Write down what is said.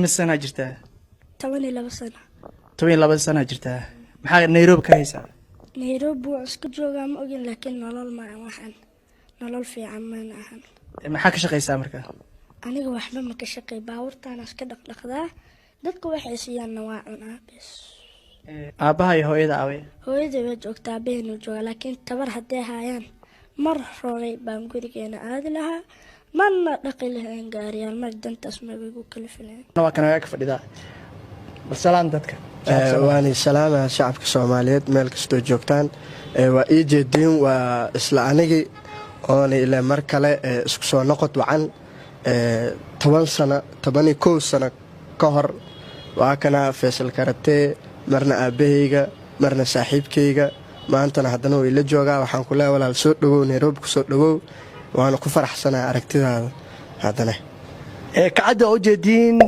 Imise sanaa jirtaa? 12 sano. 12 sanaa jirtaa. Maxaa Nairobi ka haysaa? Nairobi waa iska joogaa, ma ogin, laakiin nolol ma waxaan nolol fiican mana ahan. Maxaa ka shaqaysaa marka? Aniga waxba ma ka shaqey, baabuurtaana iska dhaqdhaqdaa, dadka waxay siiyaanna waa cunaa bes. Aabbaha iyo hooyada aaway? Hooyadii way joogtaa, aabaheenuu joogaa, laakiin tabar hadday haayaan mar horay baan gurigeena aadi lahaa, mana dhaqi lahayn gaariyaal, mar dantaas mabigu kala filayn. Waa kana ka fadhidaa. Bal salaam dadka. Waani salaamaha shacabka Soomaaliyeed meel kastoo joogtaan. Waa ii jeediin, waa isla anigii oona ile mar kale isku soo noqod wacan. 10 sano, 11 sano ka hor waa kana Faysal Karatee, marna aabbahayga, marna saaxiibkayga, maantana haddana way la joogaa. Waxaan ku leeya, walaal, soo dhowow, Nairobi kusoo dhowow. Waana ku faraxsanaa aragtidaada haddana. Kacadda waa ujeediin.